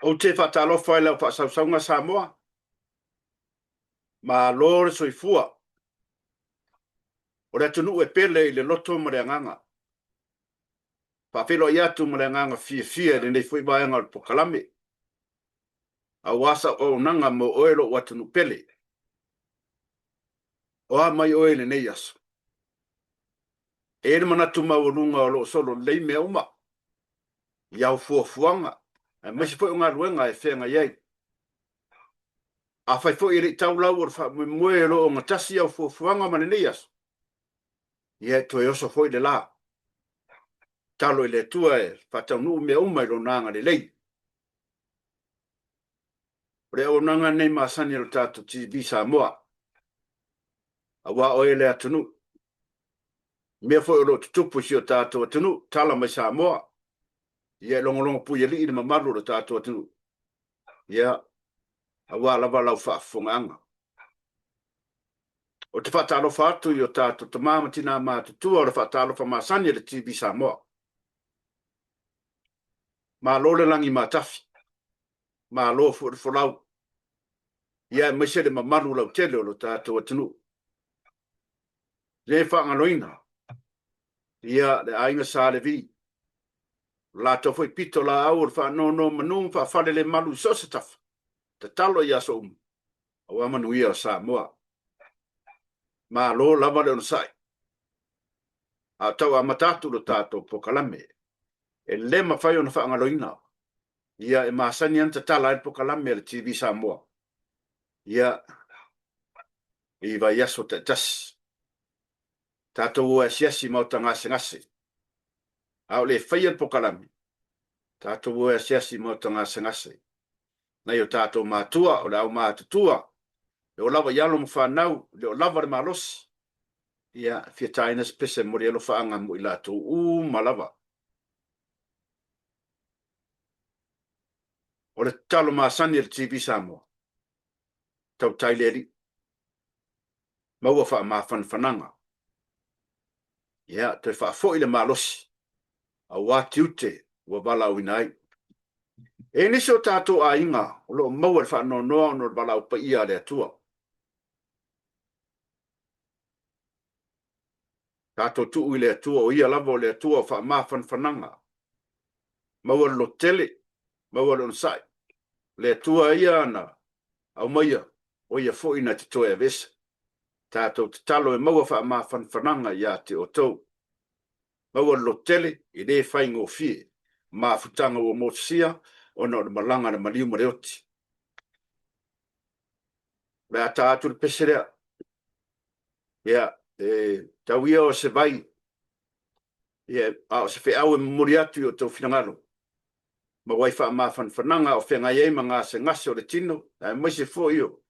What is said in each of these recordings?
Ou te faatalofa i lau faasausauga Samoa. Malo le soifua. O le atunuu e pele i le loto ma le agaga. Faafeiloai atu ma le agaga fiafia i lenei foi vaega o le polokalame, aua sau auaunaga mo oe lou atunuu pele. O a mai oe i lenei aso? E i ai le manatu maualuga o lo o solo lelei mea uma i au fuafuaga aemaise foi o galuega e feagai ai. Afai foi e le i tau lau o le faamoemoe o lo o ogatasi au fuafuaga ma lenei aso, ia e toe oso foi le la. Tatalo i le Atua e faataunuu mea uma i Lona agalelei. O le auaunaga lenei masani a lo tatou TV Samoa, aua oe le atunuu. I mea foi o lo o tutupu i si o tatou atunuu, tala mai Samoa, ia e logologo puialii le mamalu o lo tatou atunuu, ia, aua lava lau faafofogaaga. Ou te faatalofa atu i o tatou tama ma tina matutua o le faatalofa masani a le TV Samoa. Malo le lagi matafi, malo foi le folau, ia aemaise le mamalu lautele o lo tatou atunuu. Le faagaloina, ia le aiga Sa Levi, o le latou foi pitolaau o le faanonomanu ma faafalelemalu i so o se tafa, tatalo i aso uma, aua manuia o Samoa. Malo lava le onosai. A o tau amata atu lo tatou polokalame, e le mafai ona faagaloina, ia e masani lava ona tatala ai le polokalame a le TV Samoa, ia, i vaiaso taitasi. Tatou o e asiasi i maota gasegase. A o le faia le polokalame, tatou o e asiasi i maota gasegase. Nai o tatou matua, o le aumatutua, e oo lava i alo ma fanau, e le o lava le malosi, ia, e fia taina se pese e momoli ai alofaaga mo i latou uma lava. O le tatalo masani a le TV Samoa, tautai le Alii, maua faamafanafanaga, ia, toe faafoi le malosi aua tiute ua valaauina ai. E i ai nisi o tatou aiga o lo o maua i le faanoanoa ona o le valaau paia a le Atua. Tatou tuu i le Atua, o Ia lava o le Atua o faamafanafanaga. Maua le lototele, maua le onosai. O le Atua ia na aumaia, o Ia foi na te toe aveese. Tatou tatalo e maua faamafanafanaga ia te outou. Maua le lototele, e le faigofie mafutaga ua motusia ona o le malaga a le maliu ma le oti. O le a ta atu le pese lea. Ia, e tau ia o se vai, ia, a o se feau e momoli atu i o outou finagalo, maua ai faamafanafanaga a o feagai ai ma gasegase o le tino, aemaise foi o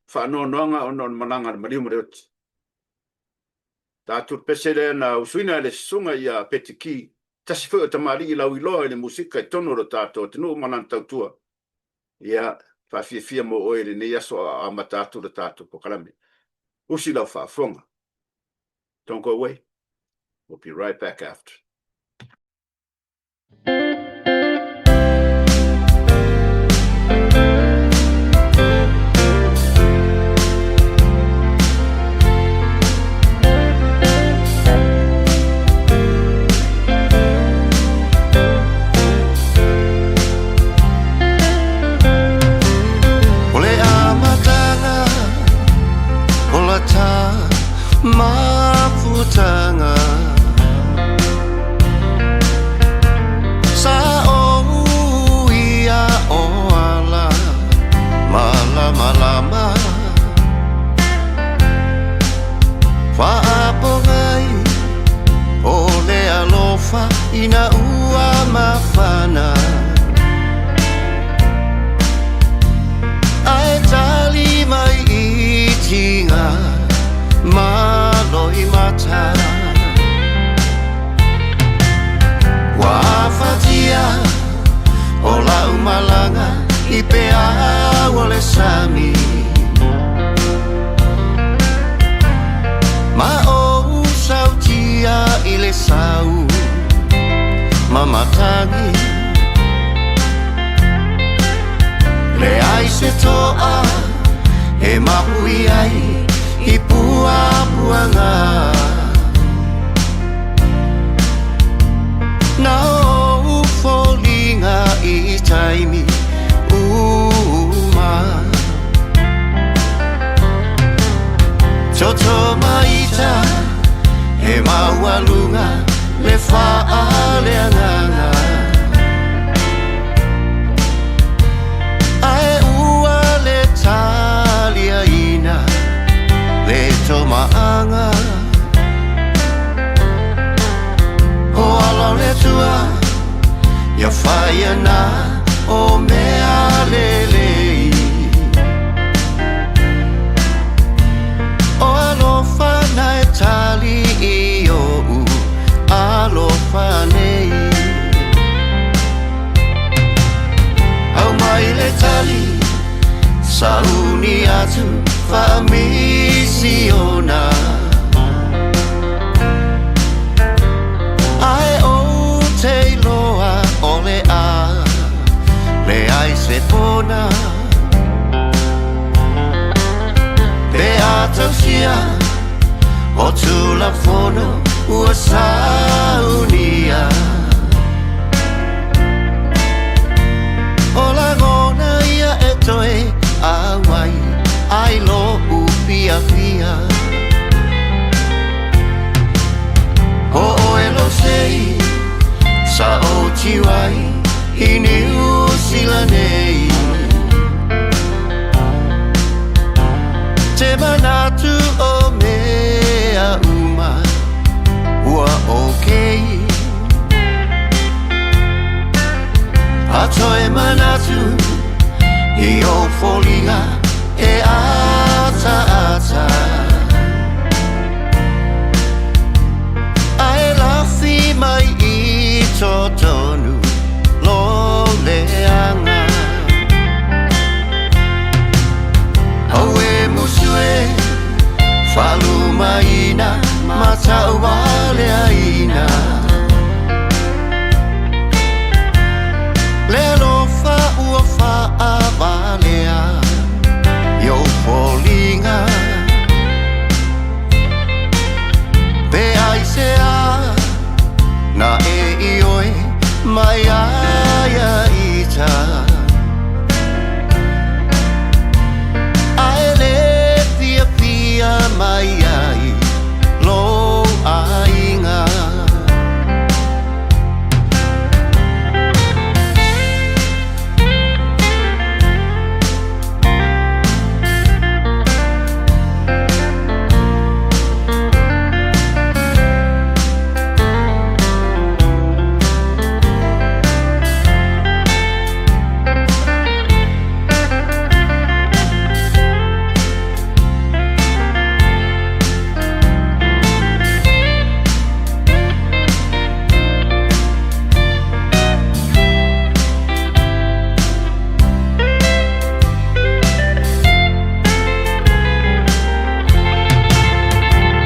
faanoanoaga ona o le malaga a le maliu ma le oti. Ta atu le pese lea na usuina e le Susuga ia Peti Ki, tasi foi o tamalii lauiloa i le musika i totonu o lo tatou atunuu ma lana tautua. Ia, faafiafia mo oe i lenei aso a o amata atu le tatou polokalame. Usi lau faafofoga. Don't go away. We'll be right back after. O le amataga o la ta mafutaga Sa ou ia o ala malamalama Faapogai o le alofa ina ua mafana Ae tali mai i tiga ma loimata Ua afatia o lau malaga i peau o le sami Ma ou sautia i le sau ma matagi. se toa e mapui ai i puapuaga. Na ou foliga i taimi uma. Toto maita e maualuga le faaleagaga. Ae ua le taliaina le tomaaga. O ala o le Atua ia faia na o mea lelei. O alofa na e tali i o'u alofa nei. Aumai le tali sauni atu faamisiona. Ae ou te iloa o le a leai se pona. Pe a tausia o Tulafono ua saunia. O lagona ia e toe auai ai lo'u fiafia. O oe lou sei sa ou tiu ai i Niu Sila nei. Te manatu o mea uma ua okay. A toe manatu i ou foliga e ataata. Ae lafi mai i totonu lo leaga. Auē musu e faalumaina ma taualeaina. Le alofa ua faavalea i ou foliga. Pe aisea na e ioe mai ai ia ita. Ae le fiafia mai ai lou aiga.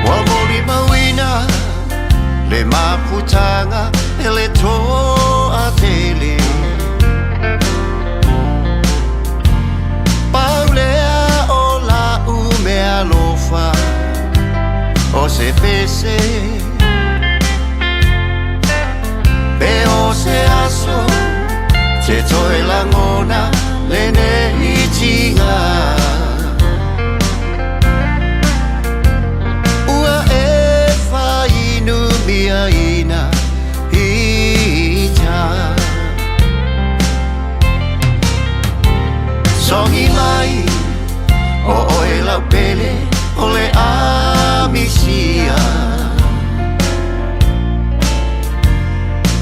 Ua molimauina le mafutaga e le toatele. Pau lea o la'u meaalofa o se pese. Pe o se aso te toe lagona lenei tiga. Ua e faainumiaina ita. Sogi mai o oe lau pele o le amisia.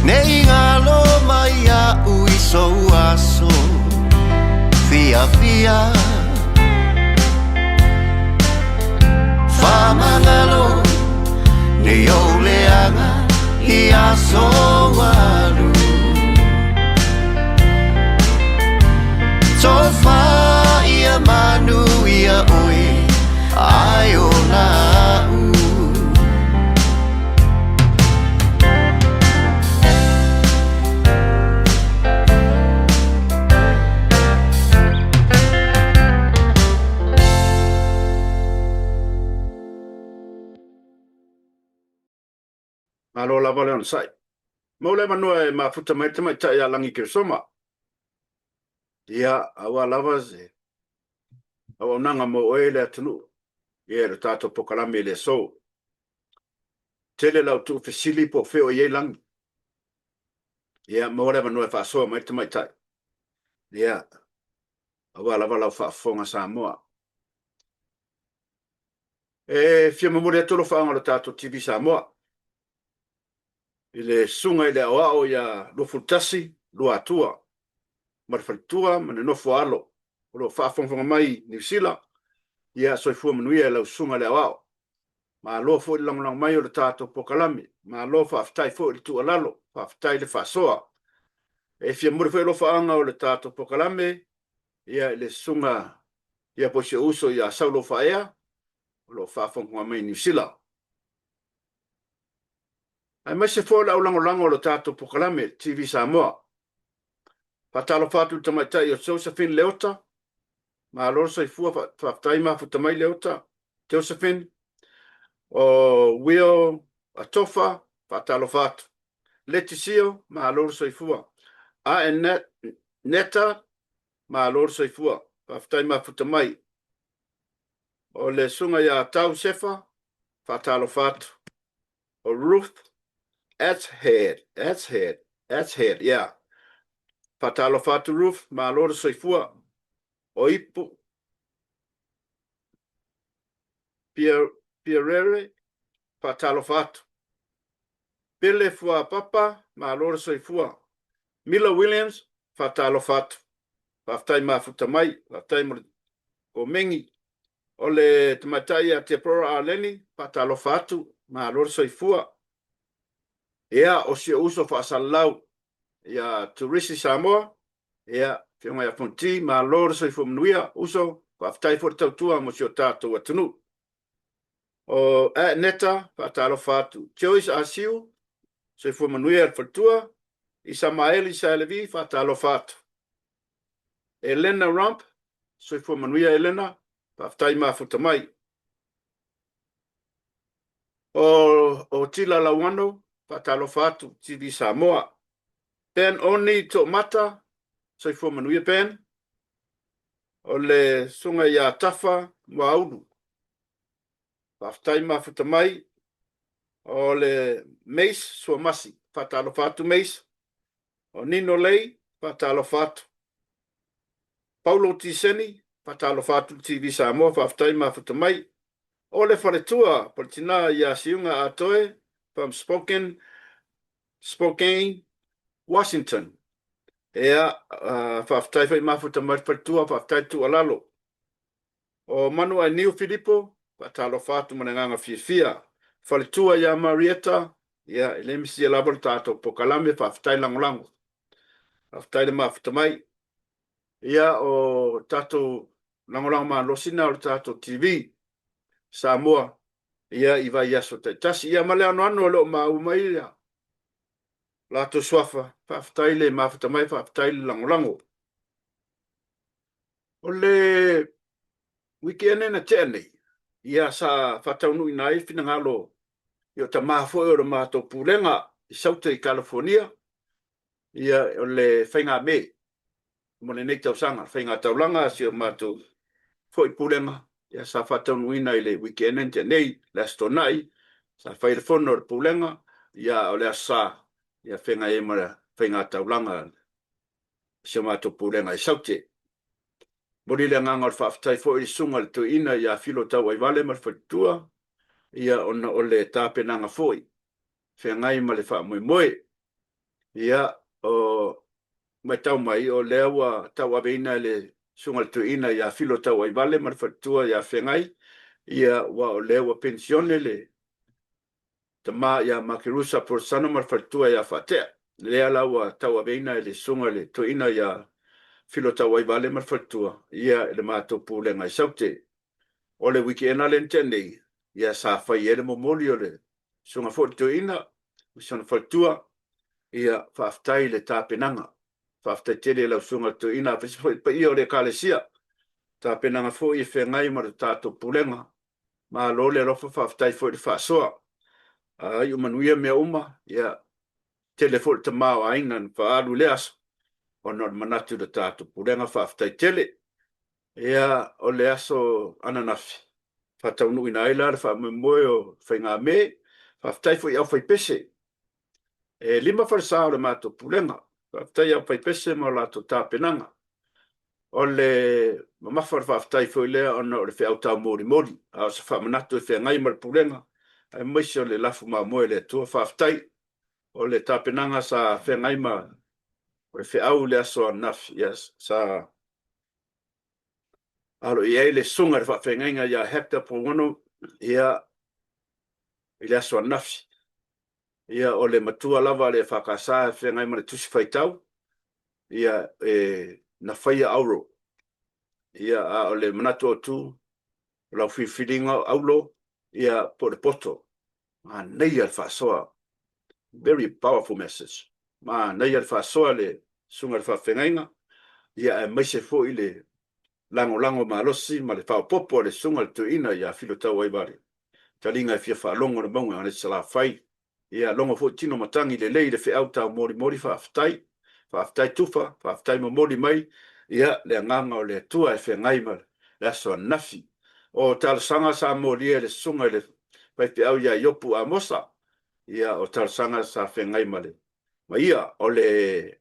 Nei galo mai a'u i sou aso fiafia. Faamagalo nei ou leaga i aso alu. Tofa ia manuia oe ae ola a'u. Malo lava le onosai. Maua le avanoa e mafuta mai le tamaitai ia Lagi Keresoma. Ia, aua lava se auaunaga mo oe le atunuu, ia i le tatou pokalame i le aso. Tele lau tuufesili po o fea o i ai Lagi. Ia, maua le avanoa e faasoa mai le tamaitai. Ia, aua lava lau faafofoga Samoa. E fia momoli atu alofaaga o le tatou TV Samoa i le susuga i le aoao ia 21 Luatua ma le faletua ma le nofo a alo o lo o faafogafoga mai i Niu Sila. Ia soifua manuia i lau susuga i le aoao. Malo foi le lagolago mai o le tatou pokalame. Malo faafetai foi i le tuualalo, faafetai le faasoa. E fia momoli foi alofaaga o le tatou pokalame ia i le susuga ia po o si ou uso ia Saulo Faaea o lo o faafogafoga mai i Niu Sila. Aemaise foi o le aulagolago o le tatou pokalame TV Samoa. Faatalofa atu i le tamaitai o Josephine Leota, malo le soifua, faafetai mafuta mai Leota, Josephine. O Will Atofa, faatalofa atu. Letisio, malo le soifua. A Neta, malo le soifua, faafetai mafuta mai. O le susuga ia Tau Sefa, faatalofa atu. O Ruth Atshead, Atshead, Atshead, yeah. Faatalofa atu Ruth, malo le soifua. O Ipu Pierere, faatalofa atu. Pele Fuapapa, malo le soifua. Mila Williams, faatalofa atu. Faafetai mafuta mai, faafetai mo le komeni. O le tamaitai ia Deborah Arleni, faatalofa atu, malo le soifua. Ia, o si ou uso faasalalau ia Turisi Samoa, ia, Afioga ia Fonti, malo le soifua manuia, uso, faafetai foi le tautua mo si o tatou atunuu. O Neta, faatalofa atu. Joyce Asiu, soifua manuia le faletua. Isamaeli Saelevi, faatalofa atu. Elena Rump, soifua manuia Elena, faafetai mafuta mai. O, o Tila Lauano, faatalofa atu, TV Samoa. Ben Oni Toomata, soifua manuia Ben. O le susuga ia Tafa Muaulu, faafetai mafuta mai. O le Mace Suamasi, faatalofa atu Mace. O Nino Lei, faatalofa atu. Paulo Tiseni, faatalofa atu i le TV Samoa, faafetai mafuta mai. O le faletua, po o le tina ia Siuga Atoe, from Spokane, Spokane, Washington. Ea, faafetai foi mafuta mai le faletua, faafetai le tuualalo. O Manuainiu Filipo, faatalofa atu ma le agaga fiafia. Faletua ia Marieta, ia, e le misia lava le tatou pokalame, faafetai lagolago. Faafetai le mafuta mai. Ia, o tatou lagolago malosi na o le tatou TV Samoa, ia, i vaiaso taitasi. Ia, ma le anoano o lo o maua mai ia latou suafa, faafetai le mafuta mai, faafetai le lagolago. O le weekend na tea nei, ia sa faataunuuina ai finagalo i o tama foi o le matou pulega i Saute i California, ia o le faiga-me mo lenei tausaga, le faiga taulaga a si o matou foi pulega, ia sa faataunuuina i le weekend na tea nei, le Aso Toonai, sa fai le fono a le pulega, ia o le Aso Sa, ia feagai ai ma le faiga taulaga si o matou pulega i Saute. Momoli le agaga o le faafetai foi i le susuga i le toeaina ia Filo Tauaivale ma le faletua, ia ona o le tapenaga foi feagai ma le faamoemoe. Ia, o matau mai o lea ua tauaveina e le susuga i le toeaina ia Filo Tauaivale ma le faletua ia Feagai, ia ua o lea ua penisione le tama ia Makerusa Porosano ma le faletua ia Faatea. Lea la ua tauaveina e le susuga i le toeaina ia Filo Tauaivale ma le faletua ia i le matou pulega i Saute. O le weekend lea na tea nei, ia sa fai ai le momoli o le susuga foi i le toeaina ma si ona faletua, ia faafetai i le tapenaga. Faafetai tele i lau susuga i le toeaina aemaise foi le paia o le Ekalesia. Tapenaga foi e feagai ma le tatou pulega. Malo le alofa, faafetai foi le faasoa. A iu manuia mea uma, ia, tele foi le tamaoaiga na faaalu i lea aso, ona o le manatu i le tatou Pulega. Faafetai tele. Ia, o le aso ananafi, faataunuuina ai la le faamoemoe o Faigamē. Faafetai foi i aufaipese, e lima falesa o le matou Pulega. Faafetai i aufaipese ma o latou tapenaga. O le mamafa o le faafetai foi lea ona o le feau taumolimoli, a o se faamanatu e feagai ma le Pulega, aemaise o le lafu mamoe a le Atua. Faafetai o le tapenaga sa feagai ma le feau i le aso ananafi, ia, sa alo i ai le susuga i le faafeagaiga ia Hector Pouono, ia, i le aso ananafi. Ia, o le matua lava a le EFKS e feagai ma le Tusi Faitau, ia, e, na faia auro. Ia, a o le manatu autu, o lau filifiliga o auro, ia, po o le poto. Manaia le faasoa. Very powerful message. Manaia le faasoa le susuga i le faafeagaiga, ia, aemaise foi le lagolago malosi ma le faaopoopo a le susuga i le toeaina ia Filo Tauaivale. Taliga e fia faalogo le mauga i Salafai. Ia logo foi tino matagi lelei le feau taumolimoli faafetai. Faafetai Tufa, faafetai momoli mai ia le agaga o le Atua e feagai ma le aso ananafi. O talosaga sa molia e le susuga i le faifeau ia Iopu Amosa, ia o talosaga sa feagai ma le ma ia o le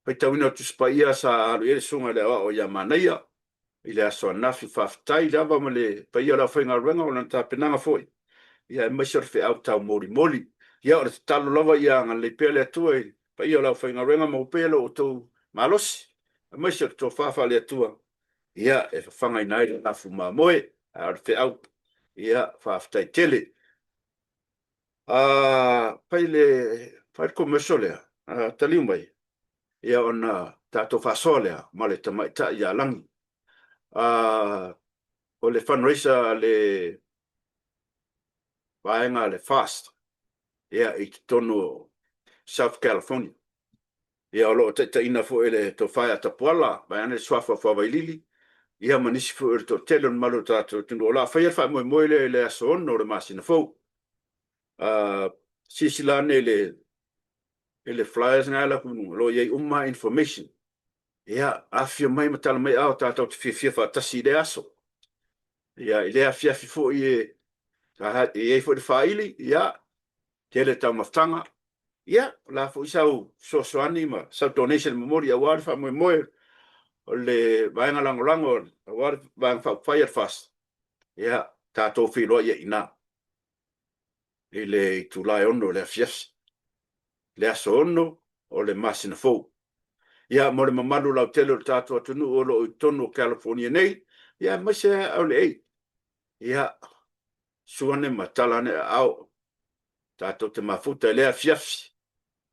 faitauina o Tusi Paia sa alu i ai le susuga i le aoao ia Manaia i le aso ananafi. Faafetai lava ma le paia o le aufaigaluega o lana tapenaga foi, ia aemaise o le feau taumolimoli. Ia o le tatalo lava ia agalelei pea le Atua i le paia o le aufaigaluega, maua pea lo outou malosi, aemaise o le tofa faale-Atua, ia e fafagaina ai le lafu mamoe, a o le feau, ia faafetai tele. A fai le fai le commercial lea, a taliu mai, ia ona tatou faasoa lea ma le tamaitai ia Lagi. A o le fundraiser a le vaega a le FAST ia i totonu o South California. Ia o lo o taitaiina foi e le Tofa ia Tapuala, vaeane le suafa o Fuavailili, ia ma nisi foi o le toatele o le mamalu o le tatou atunuu. O le a faia le faamoemoe lea i le aso 6 o le masina fou. Uh, silasila ane i le i le flyers na ala atu o lo o i ai uma information. Ia, afifio mai ma tala mai ao tatou te fiafia faatasi i lea aso. Ia, i lea afiafi foi e e i ai foi le faaili, ia, tele taumafataga. Ia, o le a foi sau fesoasoani ma sau donation momoli aua le faamoemoe o le vaega lagolago aua le Vaega Faaupufai a le FAST. Ia, tatou feiloai ai i ina i le itula e 6 o le afiafi, le aso 6 o le masina fou. Ia, mo le mamalu lautele o le tatou atunuu o lo o i totonu o California nei, ia aemaise lava LA. Ia, susu ane ma tala ane aao, tatou te mafuta i lea afiafi.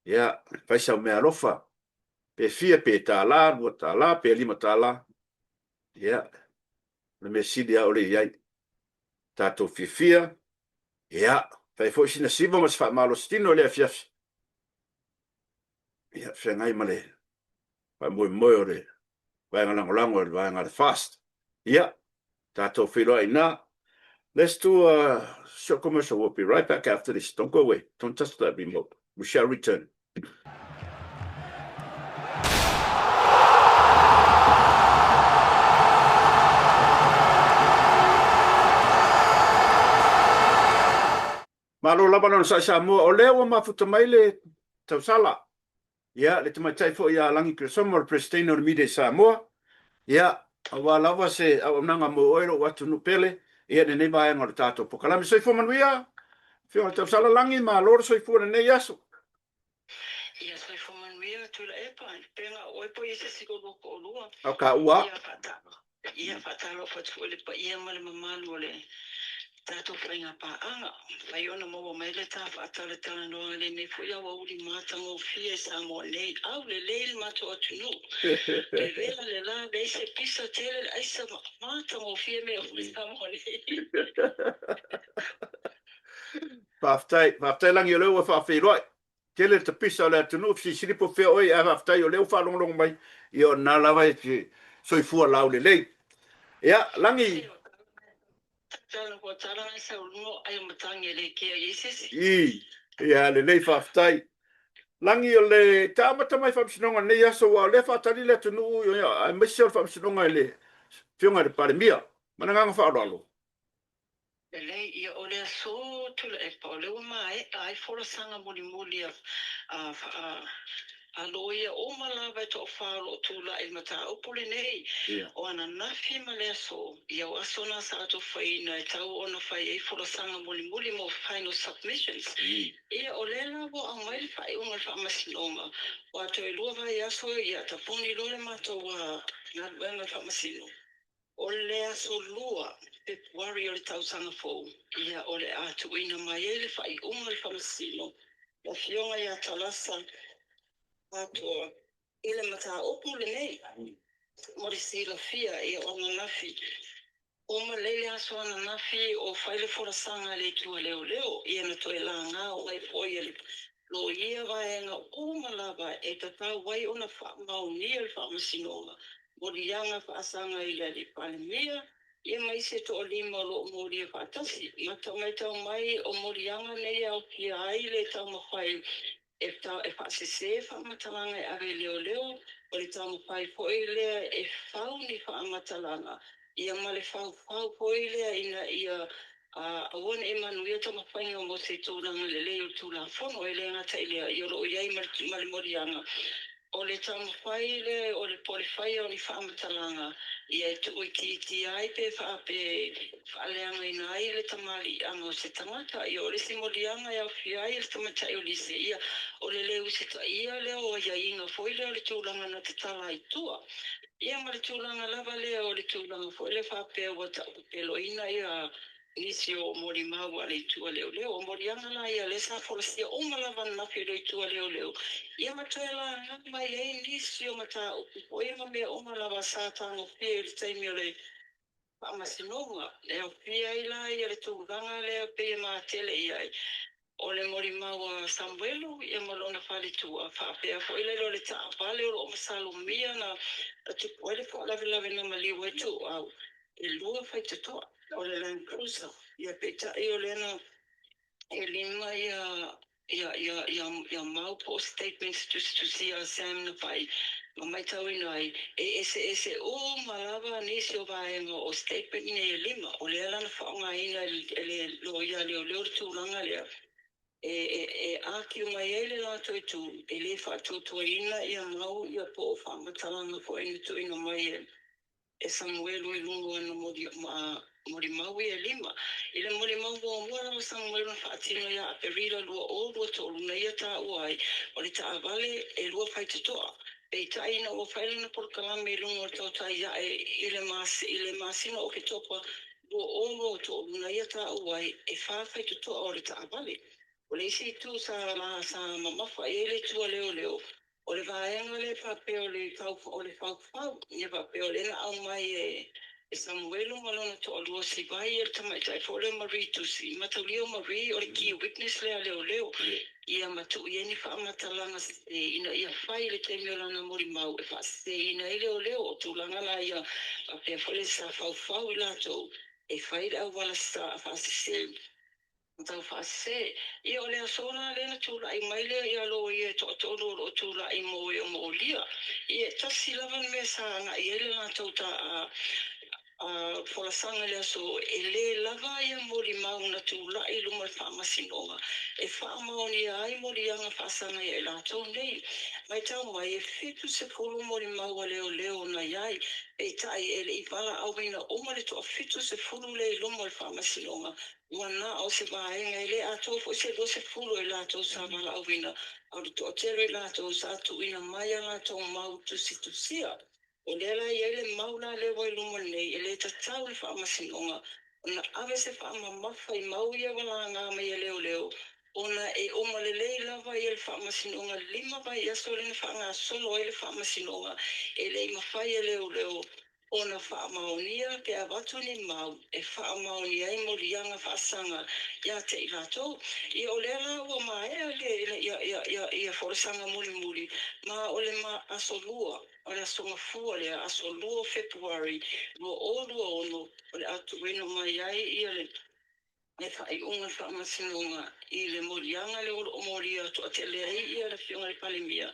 Ia, fai sau meaalofa, pe fia, pe $1, $2, pe $5. Ia, o le mea sili lava o le i ai. Tatou fiafia, ia, fai foi sina siva ma se faamalositino i lea afiafi. Ia, feagai ma le faamoemoe o le vaega lagolago i le vaega a le FAST. Ia, tatou feiloai i ina. Let's do a short commercial. We'll be right back after this. Don't go away. Don't touch that remote. We shall return. Malo lava lona sa'i Samoa, o lea ua mafuta mai le tausala. Ia, le tamaitai foi ia Lagi Keresomo, o le Peresetene o le Media i Samoa. Ia, aua lava se auaunaga mo oe lou atunuu pele, ia, lenei vaega o le tatou polokalame. Soifua manuia, Afioga i le Tausala Lagi, malo le soifua i lenei aso. Ia, soifua manuia, Tuilaepa, pe na o oe po o i ai se isi o lua toalua. Au ka ua. Ia, faatalofa. Ia faatalofa atu foi i le paia ma le mamalu o le tatou faiga paaga. Mafai ona maua mai le ta faatalatalanoaga i lenei foi aoauli matagofie i Samoa nei. Aulelei le matou atunuu. Vevela le la, leai se pisa, tele le aisa, matagofie mea uma i Samoa nei. Faafetai, faafetai Lagi o lea ua faafeiloai. Tele le tapisa o le atunuu, fesilisili po o fea oe, ae faafetai o lea ua faalogologo mai, ia o lena lava e te soifua laulelei. Ia, Lagi. Tala kua tala ngai saualuga ai o matagi e le kea i ai se isi. I, ia lelei faafetai. Lagi o le ta amata mai faamasinoga lenei aso aua o lea e faatali le atunuu aemaise o le faamasinoga i le Afioga i le Palemia. Ma le agaga faaaloalo. Lelei, ia o le aso Tuilaepa o lea ua maea ai folasaga mulimuli a a a loia uma lava e toafa o lo o tulai i le mataupu lenei o ananafi ma le aso, ia o aso na sa atofaina e tau ona fai ai folasaga mulimuli mo final submissions. Ia o lea la ua aumai le faaiuga a le Faamasinoga, ua toe lua vaiaso ia tapuni loa le matou galuega i le Faamasino. O le aso Lua, Fepuari o le tausaga fou, ia o le a tuuina mai ai le faaiuga a le Faamasino, le Afioga ia Talasa Atoa, i le mataupu lenei. Mo le silafia, ia o ananafi, uma lelei le aso ananafi o fai le folasaga a le Itu a Leoleo, ia na toe laga ai foi e le loia vaega uma lava e tatau ai ona faamaonia le Faamasinoga, moliaga faasaga i le Alii Palemia, ia ma isi e toalima o lo o molia faatasi. Matau mai o moliaga nei e aofia ai le taumafai e faasese faamatalaga e ave i leoleo, o le taumafai foi lea e fau ni faamatalaga, ia ma le faufau foi lea ina ia aua ne i manuia taumafaiga mo se tulaga lelei o le Tulafono. E le gata i lea, ia o lo o i ai ma le moliaga o le taumafai lea o le po o le faia o ni faamatalaga ia e tuuitiitia ai pe faaleagaina ai le tamaliiaga o se tagata. Ia o le isi moliaga e aofia ai le tamaitai o Lise, ia o le le usitaia lea o aiaiga foi lea o le tulaga na tatala ai tua. Ia ma le tulaga lava lea o le tulaga foi lea faapea ua taupepeloina ia nisi o molimau a le Itu a Leoleo. O moliaga la ia lea sa folasia uma lava ananafi e le Itu a Leoleo, ia ma toe laga mai ai nisi o mataupu foi ma mea uma lava sa tagofia i le taimi o le Faamasinoga. E aofia ai la ia le tulaga lea pei e matele i ai o le molimau a Samuelu ia ma lona faletua, faapea foi lele o le taavale o lo o masalomia na tupu ai le faalavelave na maliu ai Tuuau e lua faitotoa o le Land Cruiser. Ia peitai o lea na e lima ia ia ia ia ia mau po o statements tusitusia a Sam na fai ma matauina ai e eseese uma lava nisi o vaega o statement nei e lima. O lea la na faaaogaina e le loia leoleo le tulaga lea e argue mai ai le latou itu e le faatuatuaina ia mau ia po o faamatalaga foi na tuuina mai e Samuelu i luga o ana molimau ia e lima. I le molimau muamua lava Samuelu na faatino ia Aperila 2023 na ia taua ai o le taavale e lua faitotoa. Peitai ina ua fai lana polokalame i luga o le tautai ae i le masina o Oketopa 2023 na ia taua ai e fa faitotoa o le taavale. O le isi itu sa mamafa i ai le itu a leoleo, o le vaega lea faapea o le faufau, ia faapea o lea na aumai e Samuelu ma lona toalua Sivai e le tamaitai foi lea o Marie Tusi. Mataulia o Marie o le key witness lea a leoleo, ia ma tuu i ai ni faamatalaga ina ia fai i le taimi o lana molimau e faaseseina ai leoleo. O tulaga la ia faapea foi le sa faufau i latou e fai le auala sa faasese tau faasese. Ia o le aso la lea na tulai mai lea ia loia e toatolu o lo o tulai mo e o molia. Ia e tasi lava le mea sa agai ai le latou folasaga i le aso, e le lava ia molimau na tulai i luma o le Faamasinoga e faamaonia ai moliaga faasaga ia i latou nei. Matau mai e 70 molimau a leoleo na i ai, peitai e le i valaauina uma le toa-70 lea i luma o le Faamasinoga, ua na o se vaega e le atoa foi se 20 o i latou sa valaauina, a o le toatele o i latou sa tuuina mai a latou mau tusitusia. O lea la e i ai le mau la lea ua i luma nei, e le tatau le Faamasinoga ona ave se faamamafa i mau ia ua laga mai e leoleo, ona e uma lelei lava ia le Faamasinoga 5 vaiaso lea na faagasolo ai le Faamasinoga, e le i mafai e leoleo Ona faamaonia pe avatu ni mau e faamaonia ai moliaga faasaga ia te i latou. Ia o lea la ua maea le ia ia ia ia folasaga mulimuli, ma o le ma aso lua, o le aso Gafua lea, aso lua o Fepuari 2026, o le a tuuina mai ai ia le le faaiuga o le Faamasinoga i le moliaga lea o lo o molia toatele ai ia le Afioga i le Palemia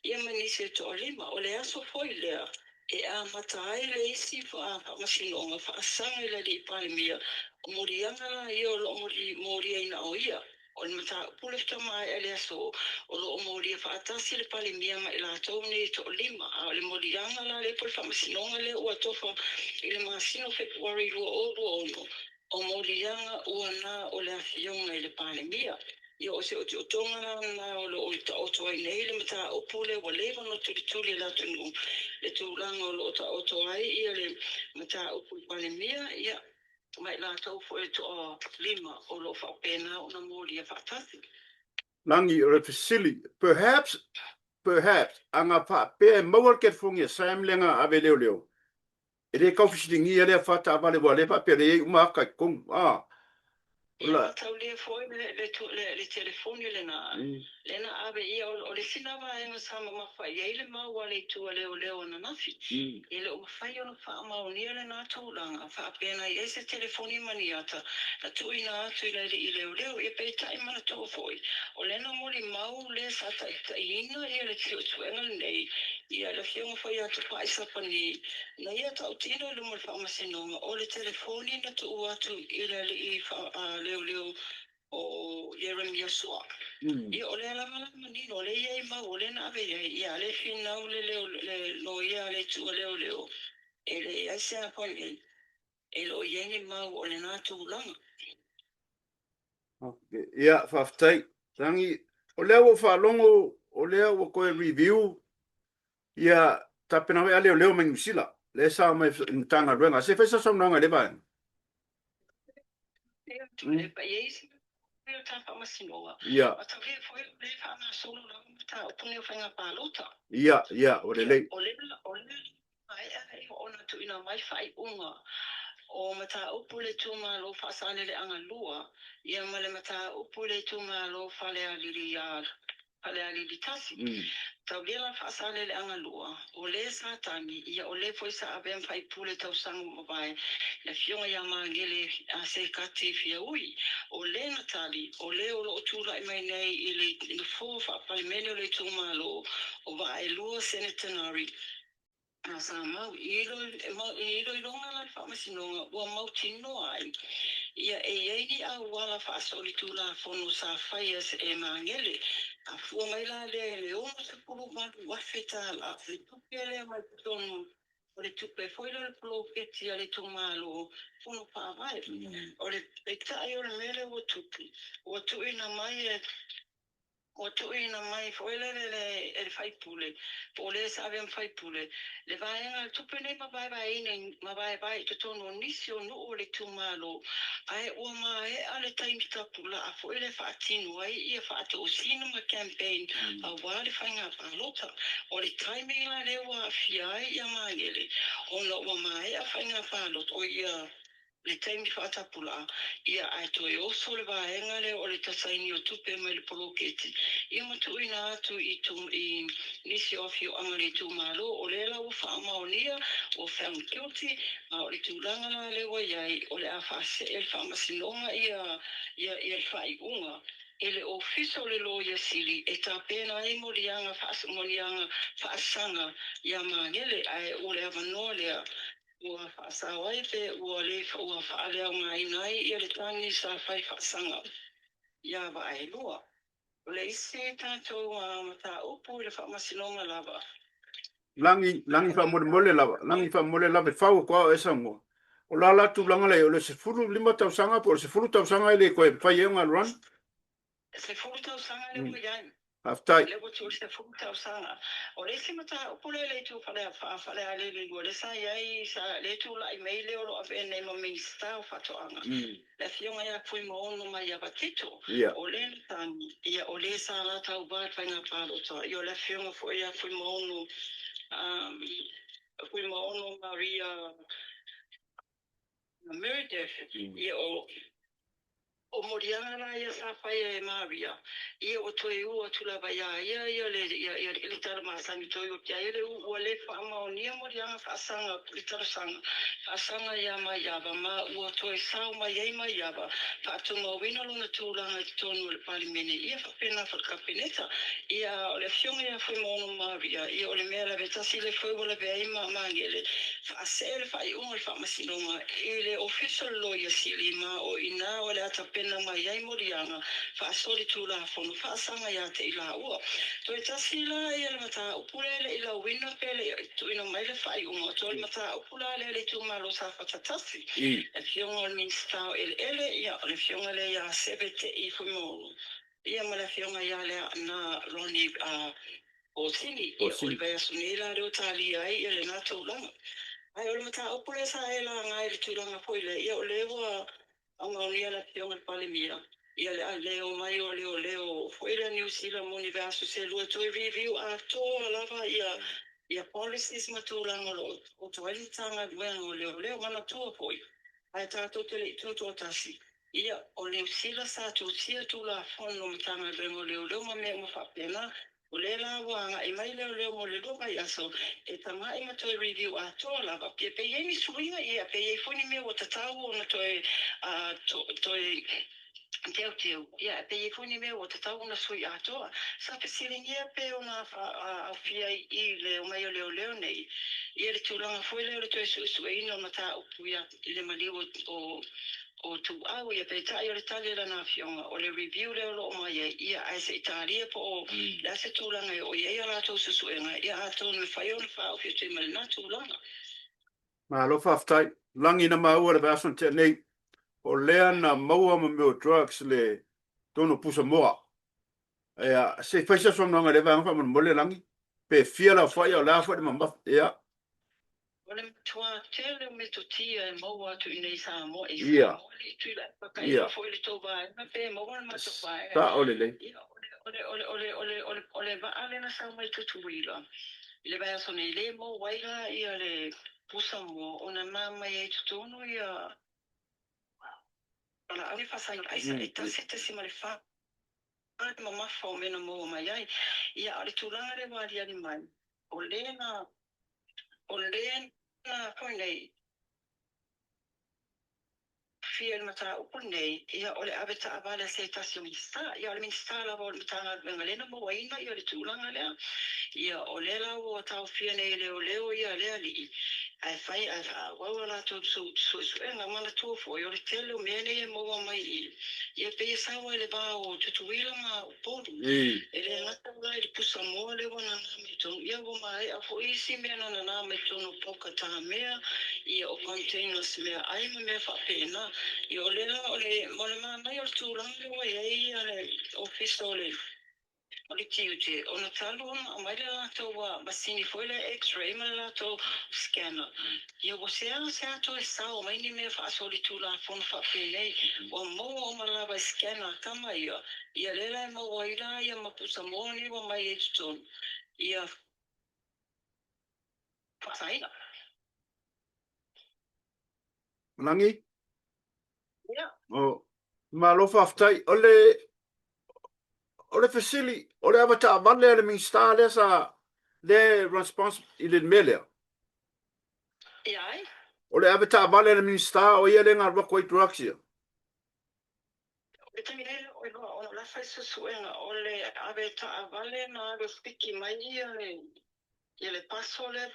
ia ma nisi e toalima. O le aso foi lea e amata ai le isi Faamasinoga faasaga i le Alii Palemia, o moliaga la ia o lo o moliaina o ia. O le mataupu lea faatoa maea i le aso, o lo o molia faatasi le Palemia ma i latou nei e toalima, a o le moliaga la lea po o le Faamasinoga lea ua tofa i le masina o Fepuari 2026, O moliaga ua na o le Afioga i le Palemia. Ia o se otootoga la lena o lo o taoto ai nei le mataupu lea ua leva ona tulituli e le atunuu le tulaga o lo o taoto ai ia le mataupu i le Palemia ia ma i latou foi e toalima o lo o faapena ona molia faatasi. Lagi, o le fesili, perhaps, perhaps, a na faapea e maua le telefoni a Sam lea na ave e leoleo, E le tau fesiligia lea fa taavale aua lea faapea lea e i ai uma ata i totonu a. O la. Ia taulia foi le le le le telefoni lena lea na ave ia o le isi na vaega sa mamafa i ai le mau a le itu a leoleo ananafi. E le o mafai ona faamaonia lena tulaga faapea na i ai se telefoni ma ni ata na tuuina atu i le alii leoleo. Ia peitai manatua foi o lea na molimau le sa taitaiina ia le suesuega lenei ia le afioga foi ia Tupai Sapani. Na ia tautino i luma o le Faamasinoga, o le telefoni na tuu atu i le alii leoleo o Ieremia Sua. Ia, o lea lava la manino, o lea e i ai mau, o lea na ave i ai, ia, a le finau le leo, le loia a le itu a leoleo, e leai se a foi e le o i ai ni mau o lena tulaga. Ia, faafetai. Lagi, o lea ua ou faalogo, o lea ua toe review ia tapena mai a leoleo mai Niu Sila, lea sa omai i le Matagaluega. Se i fai sau saunoaga i lea vaega. Ia. Ia, ia, ua lelei. Maea ai ona tuuina mai faaiuga o mataupu i le itumalo Faasaleleaga 2 ia ma le mataupu i le itumalo Falealili Falealili 1. Taulia la Faasaleleaga 2, o le sa tagi, ia o le foi sa avea ma faipule tausaga ua mavae, le afioga ia Magele Sekati Fiaui. O le na tali, o le o lo o tulai mai nei i le Nofoa Faa-Palemene o le itumalo o Vaaelua Senetenari, A sa mau i iloiloga la le Faamasinoga ua mautinoa ai ia e i ai ni auala faasolitulafono sa faia e Magele. A fua mai la lea i le $68,000 le tupe lea mai totonu o le tupe foi lea o le poloketi a le itumalo Fono Faavae. O le peitai o le mea lea ua tupu, ua tuuina mai e Ua tuuina mai foi lele e le faipule, po o le sa avea ma faipule, le vaega o le tupe nei ma vaevaeina ma vaevae i totonu o nisi o nuu o le itumalo, ae ua maea le taimi tapulaa foi lea e faatino ai ia faatosina ma campaign aua le faiga palota. O le taimi la lea ua aafia ai ia Magele ona ua maea faiga palota, o ia le taimi faatapulaa, ia ae toe oso le vaega lea o le tasaini o tupe mai le poloketi, ia ma tuuina atu i i nisi o afioaga o le itumalo. O lea la ua faamaonia, ua found guilty, a o le tulaga la lea ua i ai, o le a faasee e le Faamasinoga ia ia ia le faaiuga e le Ofisa o le Loia Sili e tapena ai moliaga moliaga faasaga ia Magele, ae o le avanoa lea Ua faasao ai pe ua le ua faaleaogaina ai ia le tagi sa fai faasaga iā Vaaelua. O le isi tatou mataupu i le Faamasinoga lava. Lagi, lagi faamolemole lava, lagi faamolemole lava e fau atu lava o e saunoa. O la la tulaga la i ai, o le 15 tausaga po o le 10 tausaga e le toe mafai ai ona alu run? 10 tausaga lea ua i ai. Faafetai. Lea ua tuu i le 10 tausaga. O le isi mataupu lea i le itu Falealili 2 lea sa i ai, sa, lea e tulai mai lea o lo o avea nei ma Minisita o Faatoaga, le Afioga ia Fuimaono Maiava Tito, o lea na tagi, ia, o le sa la tauva i le faiga palota, ia o le Afioga foi ia Fuimaono, Fuimaono Maria Meredith, ia o O moliaga la ia sa faia e Maria, ia ua toe u atu lava iā ia ia le ia ia le tala masani toe u atu iā ia le u ua le faamaonia moliaga faasaga le talosaga faasaga iā Maiava ma ua toe sao mai ai Maiava faatumauina lona tulaga i totonu o le Palemene ia faapena foi le Kapeneta ia o le afioga ia Fuimaono Maria ia o le mea lavea tasi le foi ua lavea ai ma Magele faasee le faaiuga o le Faamasinoga i le Ofisa o le Loia Sili ma o i ina o le a tapena mai ai moliaga faasolitulafono faasaga ia te i laua. Toe tasi la ia le mataupu lea e le i lauina pe le i tuuina mai le faaiuga, toe o le mataupu la lea i le itumalo Safata 1, le Afioga o le Minisita o Eleele, ia o le Afioga lea ia Seve Te'i Fuimaono, ia ma le Afioga ia Leaana Ronnie Osini, ia o le vaiaso nei la lea ua talia ai ia lena tulaga. Ae o le mataupu lea sa e laga i le tulaga foi lea, ia o lea ua faamaonia le Afioga i le Palemia, ia le le omai o leoleo foi lea Niu Sila mo ni vaiaso se lua e toe review atoa lava ia ia policies ma tulaga o lo o oto ai le Matagaluega o Leoleo. Manatua foi, ae tatou te le i tutoatasi, Ia, o Niu Sila sa tusia Tulafono Matagaluega o Leoleo ma mea uma faapena. O lea la ua agai mai leoleo mo le lua vaiaso e taga'i ma toe review atoa lava pe pe i ai ni suiga, ia, pe i ai foi ni mea ua tatau ona toe toe teuteu, ia, pe i ai foi ni mea ua tatau ona sui atoa. Sa fesiligia pe ona aofia ai i le omai o leoleo nei, ia le tulaga foi lea o le toe suesueina o mataupu ia i le maliu o o Tuuau, ia peitai o le tali a lana afioga, o le review lea o lo o mai ai, ia ae se i talia po o le a se tulaga e oo i ai a latou suesuega, ia atonu e fai ona faaofi atu ai ma lena tulaga. Malo faafetai. Lagi na maua le vaiaso na tea nei, o lea na maua ma mea o drugs le tonu o pusa moa. Ia, se i fai se saunoaga i lea vaega faamolemole Lagi, pe fia le aofai a o le a foi le mamafa, ia. O le matua tele o metotia e maua atu i inei i Samoa, i Samoa le itu i le pakaia foi i le tou vaega pe maua le matou vaega. Sao lelei. Ia, o le, o le, o le, o le, o le, o le vaa lea na sau mai Tutuila i le vaiaso nei, le maua ai la ia le pusa moa ona na mai ai i totonu ia laau nei faasaina o le aisa e 1.4 le mamafa o mea na maua mai ai. Ia, a o le tulaga lea ua aliali mai, o lea na O lena foi nei fia i le mataupu lenei, ia o le ave taavale a se tasi o Minisita. Ia o le Minisita lava o le Matagaluega lea na mauaina ia le tulaga lea. Ia o lea la ua taofia nei e leoleo ia lea alii ae fai ae faaauau a latou suesuega. Manatua foi o le tele o mea nei e maua mai i i, ia pei e sau ai le va o Tutuila ma Upolu. E le gata la i le pusa moa lea ua nanā mai totonu, ia ua maea foi isi mea na nanā mai totonu o pauka tamea, ia o containers meaai ma mea faapena. Ia o lea la o le, o le manaia o le tulaga lea ua i ai le Ofisa o le O le tiute, ona talu ona aumai le latou masini foi lea X-ray ma le latou scanner, ia ua seasea toe sao mai ni mea faasolitulafono faapenei, ua maua uma lava e scanner a tama ia, ia lea la e maua ai la ia ma pusamoa nei ua mai ai i totonu, ia faasaina. Lagi? Ia. Oh, malo faafetai. O le o le fesili, o le avetaavale a le Minisita lea sa lea e response i le mea lea. Ia ai. O le avetaavale a le Minisita o ia lea e galu atu ai drugs ia. O le taimi nei o iloa ona o la fai suesuega o le avetaavale na alu e piki mai ia le ia le paso lea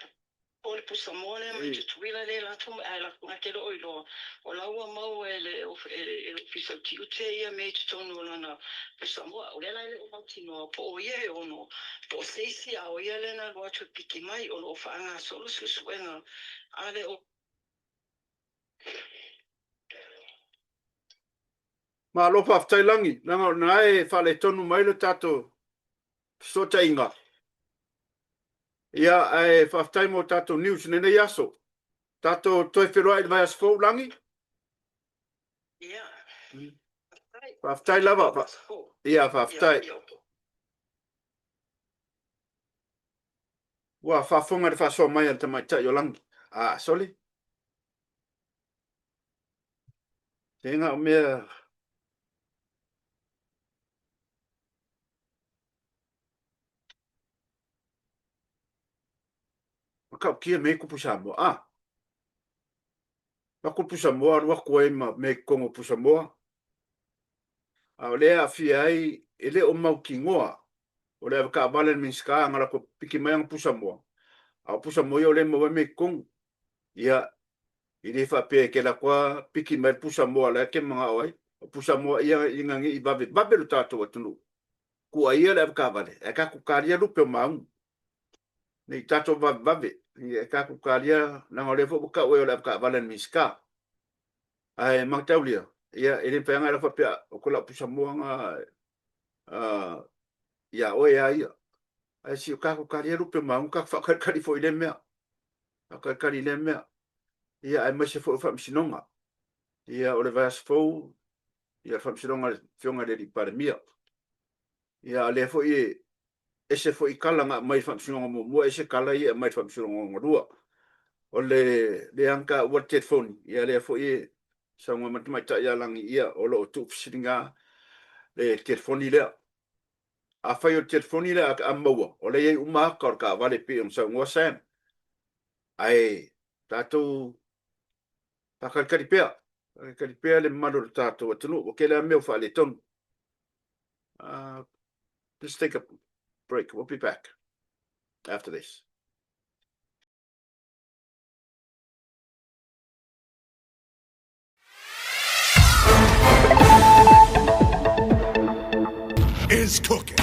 po o le pusamoa lea mai Tutuila lea latou ae na te le o iloa o la ua maua e le Ofisa o Tiute ia mea i totonu o lana pusamoa. O lea la e le o mautinoa po o ia e ono po o se isi a o ia lea na alu atu e piki mai. O lo o faagasolo suesuega a le Malo faafetai Lagi, leaga o lena e faaletonu mai le tatou fesootaiga. Ia, ae faafetai mo tatou news i lenei aso. Tatou toe feiloai i le vaiaso fou, Lagi? Ia. Faafetai lava. Ia, faafetai. Ua faafofoga i le faasoa mai a le tamaitai o Lagi. A, sole. Se na o mea matautia mea i tupu i Samoa. A, avatu le pusamoa alu atu ai ma mea i totonu o pusamoa. A o lea e aafia ai, e le o mautinoa o le avetaavale a le Minisita na latou piki mai ana pusamoa, a o pusamoa ia o lea e maua ai mea i totonu. Ia, e le faapea e te alu atu lava piki mai le pusamoa o la e te manao ai. O pusamoa ia ina ne i vavevave lo tatou atunuu, tuuaia le avetaavale, ae tatou talia lupe o maunu. Ne i tatou vavevave, ae tatou talia, leaga o lea foi ua tau e o le avetaavale a le Minisita. Ae mataulia, ia e le mafai lava ona e faapea, o lau pusamoa lena ia oe lava ia. Ae se i o tatou talia lupe o maunu, tatou faatalitali foi i lea mea. Faatalitali i lea mea. Ia aemaise foi o faamasinoga. Ia o le vaiaso fou, ia le faamasinoga a le Afioga i le Palemia. Ia a o lea foi e ese foi tala na aumai i le faamasinoga muamua, ese tala ia e aumai i le faamasinoga lona lua. O le lea na taua le telefoni, ia lea foi e saunoa mai le tamaitai ia Lagi, ia o lo o tuufesiliga le telefoni lea. Afai o le telefoni lea a maua, o lea e i ai uma ata o le taavale e pei ona saunoa Sam. Ae tatou faatalitali pea, faatalitali pea le mamalu o le tatou atunuu. Ua tele lava mea ua faaletonu. Let's take a break. We'll be back after this. Is cooking.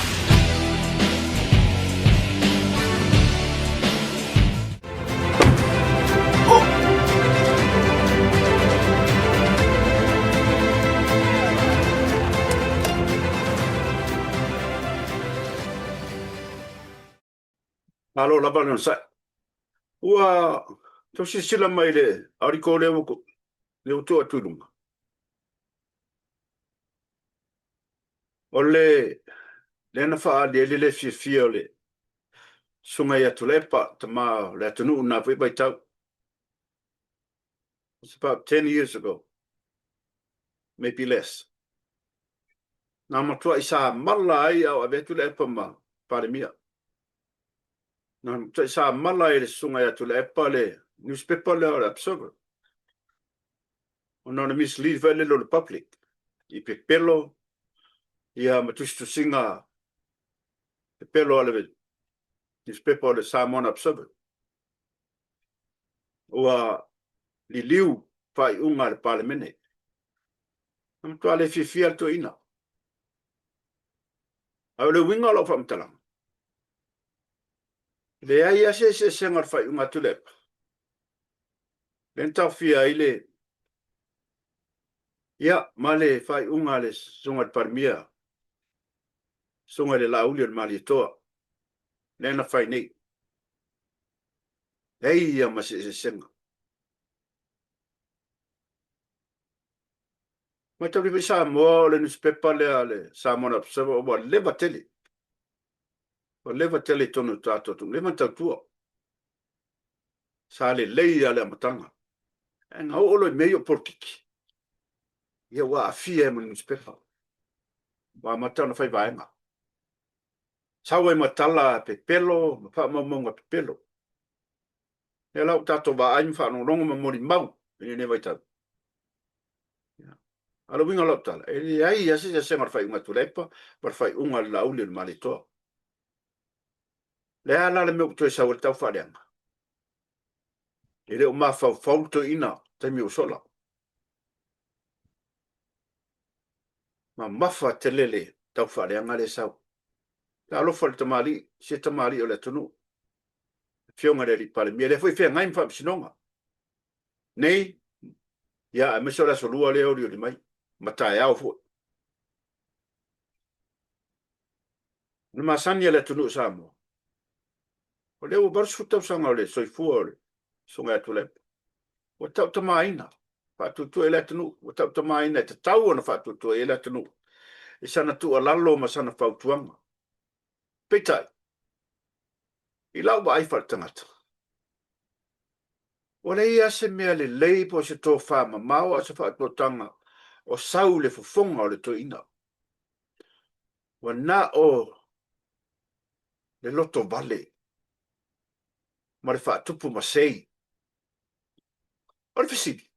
Malo lava le onosai. Ua tau silasila mai le article lea ua lea ua tuu atu i luga. O le lea na faaaliali le fiafia o le Susuga ia Tuilaepa, tama o le atunuu na foi vaitau. It's about 10 years ago, maybe less. Na matuai sa mala ai a o ave atu le epa ma Palemia. Na matuai sa mala ai le Susuga ia Tuilaepa le newspaper lea o le Observer. Ona o le mislead foi lele o le public i pepelo ia ma tusitusiga pepelo a le newspaper o le Samoan Observer. Ua liliu faaiuga a le Palemene. Na matua le fiafia le toeaina. Ae o le uiga o lau faamatalaga, e leai lava se eseesega o le faaiuga a Tuilaepa, lea na taofia ai le ia ma le faaiuga a le Susuga i le Palemia, Susuga i le Laauli o le Malietoa, lea na fai nei. Leai lava ma se eseesega. Mataulia foi Samoa o le nusipepa lea a le Samoan Observer ua leva tele. Ua leva tele i totonu o le tatou atunuu, leva ona tautua. Sa lelei lava le amataga. Ae na oo loa i mea ia o polokiki, ia ua aafia ai ma le nusipepa. Ua amata ona fai vaega. Sau ai ma tala pepelo ma faamaumauga pepelo. Lea la ua tatou vaai ma faalogologo ma molimau i lenei vaitau. A o le uiga o lau tala, e leai lava se eseesega o le faaiuga a Tuilaepa ma le faaiuga a le Laauli o le Malietoa. O le a la le mea ua toe sau ai le tau faaleaga? E le o mafaufau le toeaina i taimi ua sola. Mamafa tele le tau faaleaga lea e sau. Talofa i le tamalii, se tamalii o le atunuu, le Afioga i le Alii Palemia, lea foi e feagai ma faamasinoga nei, ia, aemaise o le Aso Lua lea e olioli mai, ma taeao foi. O le masani a le atunuu o Samoa, o lea ua 80 tausaga o le soifua o le Susuga ia Tuilaepa, ua tautamaina, faatuatua i le atunuu, ua tautamaina e tatau ona faatuatua i ai le atunuu i sana tuualalo ma sana fautuaga. Peitai, I lau vaai faaletagata, ua leai lava se mea lelei po o se tofa mamao a o se faatuataga o sau i le fofoga o le toeaina. Ua na o le lotovale ma le faatupu masei. O le fesili,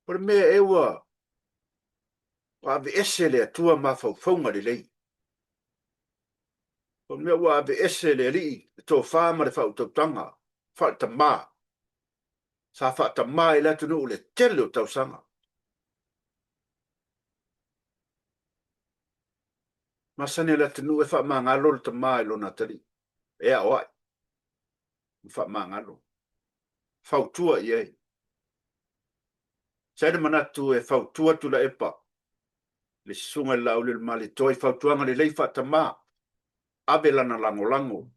o le mea ea ua aveese le Atua mafaufauga lelei? O le mea ua aveese le Alii le tofa ma le faautautaga faaletama sa faatama i le atunuu le tele o tausaga. Masani o le atunuu e faamagalo le tama i lona atalii, e aoai ma faamagalo, fautua i ai. Sa i ai le manatu e fautua Tuilaepa le Susuga i le Laaulialemalietoa i fautuaga lelei faatama, ave lana lagolago.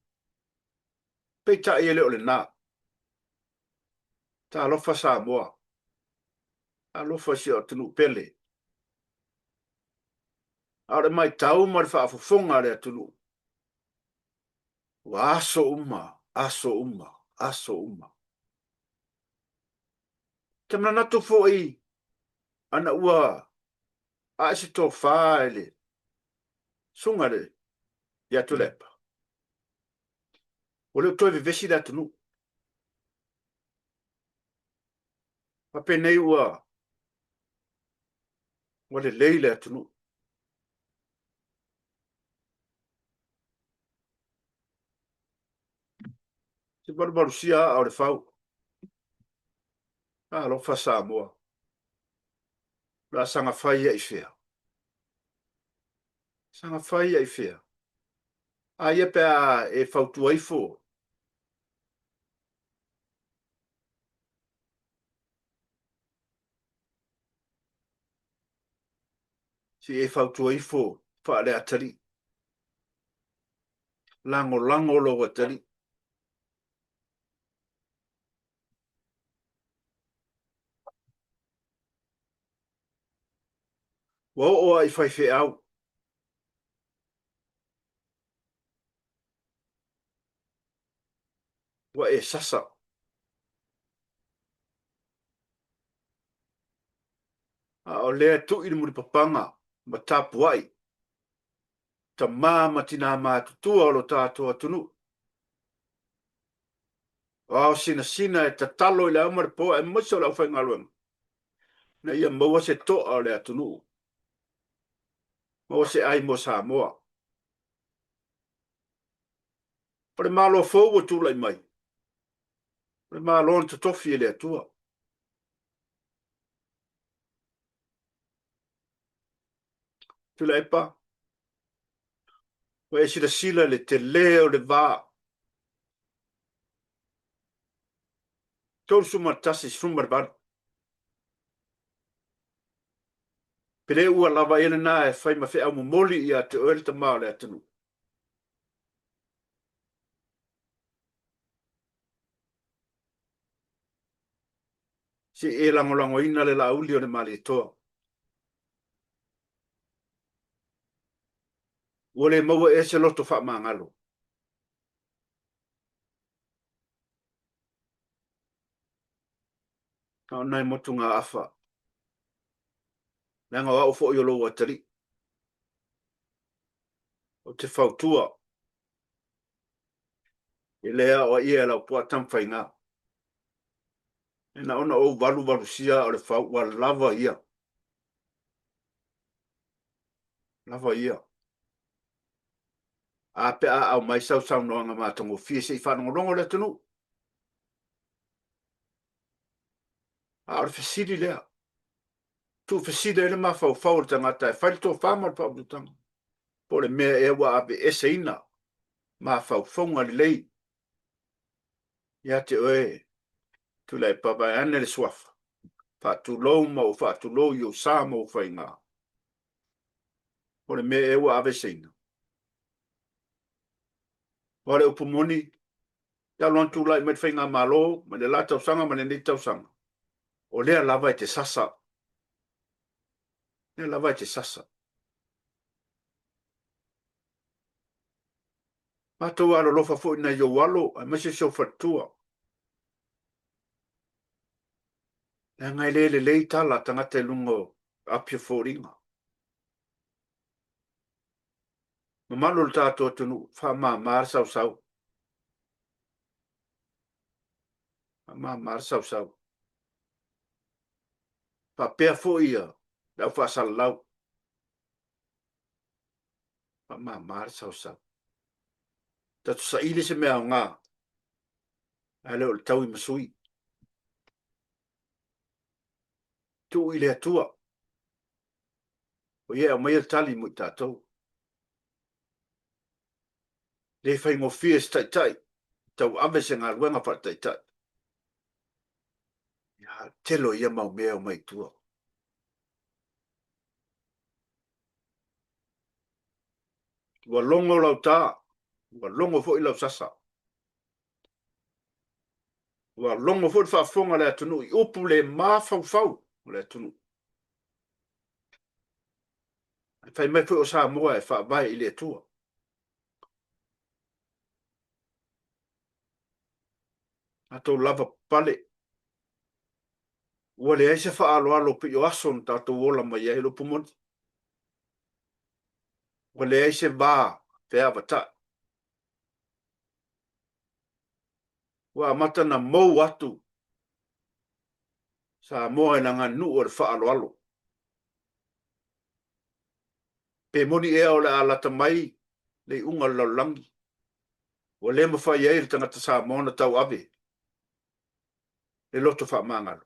Peitai e le o lena. Talofa Samoa, talofa i si o atunuu pele. A o le matau ma le faafofoga a le atunuu, ua aso uma, aso uma, aso uma. Te manatu foi ana ua ae se tofa i le susuga i le ia Tuilaepa, ua le o toe vevesi le atunuu. Faapenei ua ua lelei le atunuu. Se valuvalusia aa o le fau. Alofa Samoa. O le a saga fai ia i fea? Saga fai ia i fea? A ia pe a e fautua ifo. Se i e fautua ifo faaleatalii. Lagolago lou atalii. Ua oo lava i faifeau. Ua e sasa. A o lea e tui le mulipapaga ma tapuai tama ma tinā matutua o lo tatou atunuu. O ao sinasina e tatalo i le ao ma le po aemaise o le aufaigaluega ina ia maua se to'a o le atunuu, maua se ai mo Samoa. O le Malo fou ua tulai mai, o le Malo na totofi e le Atua. Tuilaepa, ua e silasila i le tele o le va 31, 18. Pe le ua lava ia lena e fai ma feau momoli ia te oe le tama o le atunuu. Se i e lagolagoina le Laauli o le Malietoa. Ua le maua ea se loto faamagalo. Na o nai motugaafa, leaga o au foi o lou atalii. Ou te fautua e le aoaia e lau puaa Tamafaiga. E na ona ou valuvalusia o le fau ua lava ia. Lava ia. A pe a aumai sau saunoaga matagofie se i faalogologo le atunuu. A o le fesili lea, tuufesili ai le mafaufau o le tagata e fai le tofa ma le faautautaga, po o le mea ea ua aveeseina mafaufauga lelei ia te oe Tuilaepa vaeane le suafa, faatulou ma ou faatulou i ou sa ma ou faiga. Po o le mea ea ua aveeseina? Aua o le upu moni, talu ona tulai mai le Faigamalo mai le la tausaga ma lenei tausaga, o lea lava e te sasa. O lea lava e te sasa. Matou alolofa foi i nai ou alo aemaise si ou faletua. Leaga e le lelei tala a tagata i luga o api o foliga. Mamalu o le tatou atunuu, faamama le sausau. Faamama le sausau. Faapea foi ia le au faasalalau. Faamama le sausau. Tatou saili se mea aoga, ae le o le taui ma sui. Tuu i le Atua. O ia e aumaia le tali mo i tatou. Le faigofie se taitai tauave se galuega faataitai. Ia, tele o ia mau mea e omai i tua. Ua logo lau tā, ua logo foi lau sasa. Ua logo foi le faafofoga a le atunuu i upu le mafaufau o le atunuu. Ae fai mai foi o Samoa e faavae i le Atua. Tatou lava papale. Ua leai se faaaloalo pei o aso na tatou ola mai ai, le upu moni. Ua leai se va feavatai. Ua amata na mou atu Samoa i le aganuu o le faaaloalo. Pe moni ea o le a lata mai le iuga o le lalolagi, ua le mafai ai e le tagata Samoa ona tauave le loto faamagalo.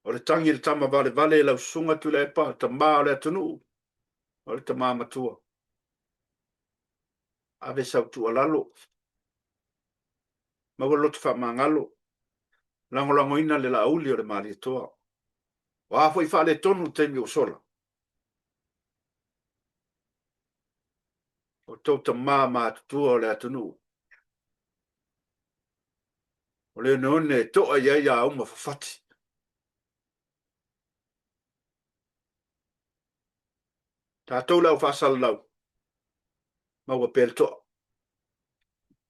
O le tagi i le tama valevale e lau susuga Tuilaepa, le tama o le atunuu, o le tama matua. Ave sau tuualalo, maua le loto faamagalo, lagolagoina le laauli o le Malietoa. O a foi faaletonu i le taimi ua sola, o tou tama matutua o le atunuu, o le oneone e to'a i ai auma fafati. Tatou le au faasalalau, maua pea le to'a.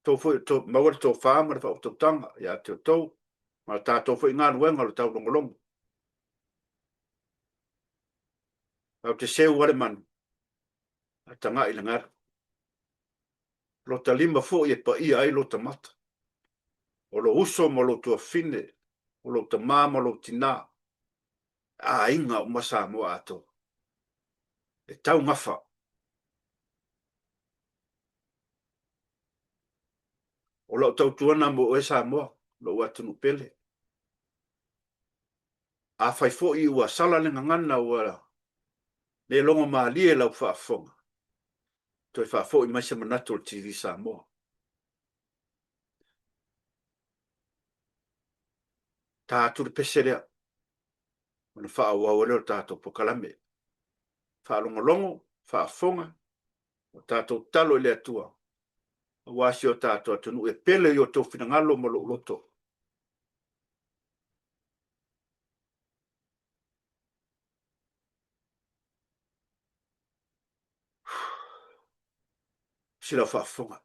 Tou foi, to, maua le tofa ma le faautautaga ia te outou, ma le tatou foi galuega o le taulogologo. Tatou te seu lava le manu, ae tagai i le galu. Lota lima foi e paia ai lota mata. O lou uso ma lou tuafafine, o lou tama ma lou tina, aiga uma Samoa atoa. E tau gafa. O lau tautuana mo oe Samoa, lou atunuu pele. Afai foi ua sala le gagana ua le logo malie lau faafofoga, toe faafoi mai se manatu o le TV Samoa. Ta atu le pese lea, ona faaauau ai lea o le tatou polokalame. Faalogologo, faafofoga, o tatou tatalo i le Atua, aua si o tatou atunuu e pele i o outou finagalo ma lou loto. Si lau faafofoga.